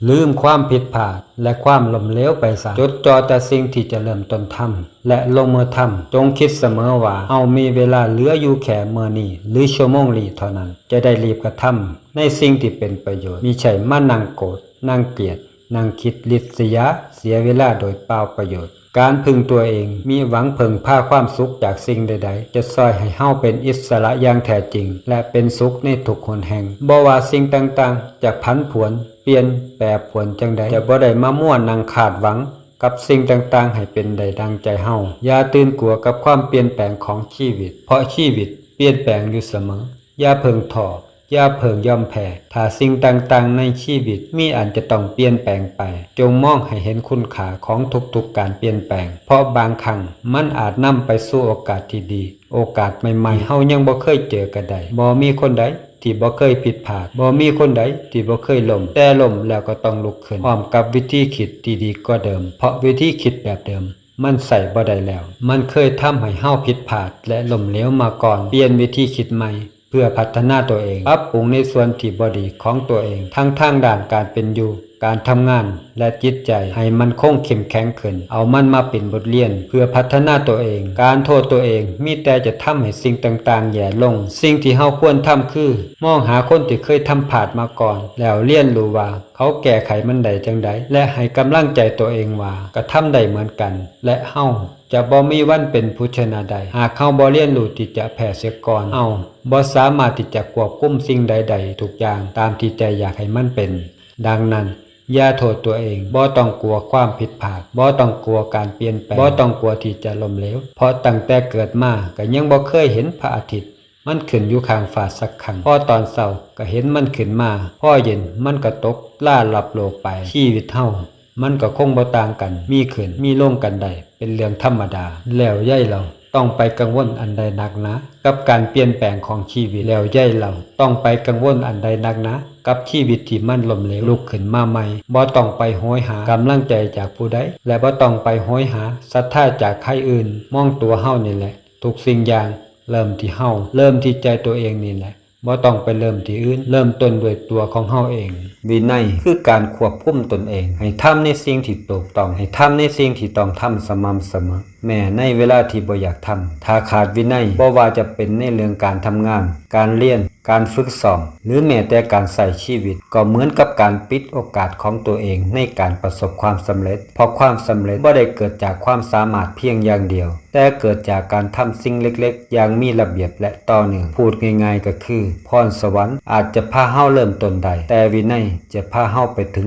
ລືມຄວາມຜິດພາດ ແລະ ຄວາມລົ້ມເຫຼວໄປຊະ. ຈົດຈໍ່ແຕ່ສິ່ງທີ່ຈະເລີ່ມຕົ້ນທຳ ແລະ ລົງມືທຳ. ຈົ່ງຄິດສະເໝີວ່າ ເຮົາມີເວລາເຫຼືອຢູ່ແຄ່ມື້ນີ້ ຫຼື ຊົ່ວໂມງນີ້ເທົ່ານັ້ນ. ຈະໄດ້ຣີບກະທຳໃນສິ່ງທີ່ເປັນປະໂຫຍດ, ມິໃຊ່ມານັ່ງໂກດ, ນັ່ງກຽດ, ນັ່ງຄິດລິດສະຍາ, ເສຍເວລາໂດຍເປົ່າປະໂຫຍດ. ການເພິ່ງຕົວເອງ, ມິຫວັງເພິ່ງພາຄວາມສຸກຈາກສິ່ງໃດໆ ຈະຊ່ອຍໃຫ້ເຮົາເປັນອິດສະຫຼະຢ່າງແທ້ຈິງ ແລະ ເປັນສຸກໃນທຸກຫົນແຫ່ງ. ບໍ່ວ່າສິ່ງຕ່າງໆຈະຜັນຜວນ, ປ່ຽນ, ແປປວນຈັ່ງໃດ, ຈະບໍ່ໄດ້ມາມົວນັ່ງຄາດຫວັງກັບສິ່ງຕ່າງໆໃຫ້ເປັນໄດ້ດັ່ງໃຈເຮົາ. ຢ່າຕື່ນກົວກັບຄວາມປ່ຽນແປງຂອງຊີວິດ, ເພາະຊີວິດປ່ຽນແປງຢູ່ສະເໝີ. ຢ່າເພິ່ງທໍ້, ຢ່າເພິ່ງຍອມແພ້. ຖ້າສິ່ງຕ່າງໆໃນຊີວິດມີອັນຈະຕ້ອງປ່ຽນແປງໄປ, ຈົ່ງມອງໃຫ້ເຫັນຄຸນຄ່າຂອງທຸກໆການປ່ຽນແປງ, ເພາະບາງຄັ້ງມັນອາດນຳໄປສູ່ໂອກາດທີ່ດີ, ໂອກາດໃໝ່ໆ ທີ່ເຮົາຍັງບໍ່ເຄີຍເຈີກໍໄດ້. ບໍ່ມີຄົນໃດທີ່ບໍ່ເຄີຍຜິດພາດ, ບໍ່ມີຄົນໃດທີ່ບໍ່ເຄີຍລົ້ມ, ແຕ່ລົ້ມແລ້ວກໍຕ້ອງລຸກຂຶ້ນ ພ້ອມກັບວິທີຄິດທີ່ດີກວ່າເດີມ, ເພາະວິທີຄິດແບບເດີມມັນໃຊ້ບໍ່ໄດ້ແລ້ວ. ມັນເຄີຍທຳໃຫ້ເຮົາຜິດພາດ ແລະ ລົ້ມເຫຼວມາກ່ອນ. ປ່ຽນວິທີຄິດໃໝ່ ເພື່ອພັດທະນາຕົວເອງ, ປັບປຸງໃນສ່ວນທີ່ບໍ່ດີຂອງຕົວເອງ, ທັງທາງດ້ານການເປັນຢູ່, ການທຳງານ ແລະ ຈິດໃຈ ໃຫ້ມັນຄົງເຂັ້ມແຂງຂຶ້ນ. ເອົາມັນມາເປັນບົດຮຽນເພື່ອພັດທະນາຕົວເອງ. ການໂທດຕົວເອງມີແຕ່ຈະທຳໃຫ້ສິ່ງຕ່າງໆແຍ່ລົງ. ສິ່ງທີ່ເຮົາຄວນທຳຄື ມອງຫາຄົນທີ່ເຄີຍທຳພາດມາກ່ອນ ແລ້ວຮຽນຮູ້ວ່າເຂົາແກ້ໄຂມັນໄດ້ຈັ່ງໃດ ແລະ ໃຫ້ກຳລັງໃຈຕົວເອງວ່າກະທຳໄດ້ເໝືອນກັນ ແລະ ເຮົາຈະບໍ່ມີວັນເປັນຜູ້ຊະນະໄດ້ ຫາກເຮົາບໍ່ຮຽນຮູ້ທີ່ຈະແພ້ເສຍກ່ອນ. ເຮົາບໍ່ສາມາດທີ່ຈະຄວບຄຸມສິ່ງໃດໄດ້ທຸກຢ່າງຕາມທີ່ໃຈຢາກໃຫ້ມັນເປັນ. ດັ່ງນັ້ນ, ຢ່າໂທດຕົວເອງ. ບໍ່ຕ້ອງກົວຄວາມຜິດພາດ. ບໍ່ຕ້ອງກົວການປ່ຽນແປງ. ບໍ່ຕ້ອງກົວທີ່ຈະລົ້ມເຫຼວ. ເພາະຕັ້ງແຕ່ເກີດມາກໍຍັງບໍ່ເຄີຍເຫັນພະອາທິດມັນຂຶ້ນຢູ່ຂ້າງຟ້າສັກຄັ້ງ. ພໍຕອນເຊົ້າກໍເຫັນມັນຂຶ້ນມາ, ພໍເຢັນມັນກໍຕົກລາລັບໂລກໄປ. ຊີວິດເຮົາ ມັນກໍຄົງບໍ່ຕ່າງກັນ, ມີຂຶ້ນມີລົງກັນໄດ້ເປັນເລື່ອງທຳມະດາ. ແລ້ວໃຍເຫຼົ່າ, ຕ້ອງໄປກັງວົນອັນໃດນັກໜາ ກັບການປ່ຽນແປງຂອງຊີວິດ? ແລ້ວໃຍເຫຼົ່າ, ຕ້ອງໄປກັງວົນອັນໃດນັກໜາ ກັບຊີວິດທີ່ມັນລົ້ມເຫຼວລຸກຂຶ້ນມາໃໝ່? ບໍ່ຕ້ອງໄປໂຫຍຫາກຳລັງໃຈຈາກຜູ້ໃດ ແລະ ບໍ່ຕ້ອງໄປໂຫຍຫາສັດທາຈາກໃຜອື່ນ. ມອງຕົວເຮົານີ້ແຫຼະ, ທຸກສິ່ງຢ່າງເລີ່ມທີ່ເຮົາ, ເລີ່ມທີ່ໃຈຕົວເອງນີ້ແຫຼະ. ບໍ່ຕ້ອງໄປເລີ່ມທີ່ອື່ນ, ເລີ່ມຕົ້ນດ້ວຍຕົວຂອງເຮົາເອງ. ວິໄນຄືການຄວບຄຸມຕົນເອງ. ໃຫ້ທຳໃນສິ່ງທີ່ຖືກຕ້ອງ, ໃຫ້ທຳໃນສິ່ງທີ່ຕ້ອງທຳສະໝ່ຳສະເໝີ, ແມ້ໃນເວລາທີ່ບໍ່ຢາກທຳ. ຖ້າຂາດວິໄນ, ບໍ່ວ່າຈະເປັນໃນເລື່ອງການທຳງານ, ການຮຽນ, ການຝຶກຊ້ອມ ຫຼື ແມ້ແຕ່ການໃຊ້ຊີວິດ, ກໍເໝືອນກັບການປິດໂອກາດຂອງຕົວເອງໃນການປະສົບຄວາມສຳເລັດ. ເພາະຄວາມສຳເລັດບໍ່ໄດ້ເກີດຈາກຄວາມສາມາດພຽງຢ່າງດຽວ, ແຕ່ເກີດຈາກການທຳສິ່ງເລັກໆຢ່າງມີລະບຽບ ແລະ ຕໍ່ເນື່ອງ. ພູດງ່າຍໆກໍຄື ພອນສະຫວັນອາດຈະພາເຮົາເລີ່ມຕົ້ນໄດ້, ແຕ່ວິໄນຈະພາເຮົາໄປເຖິງ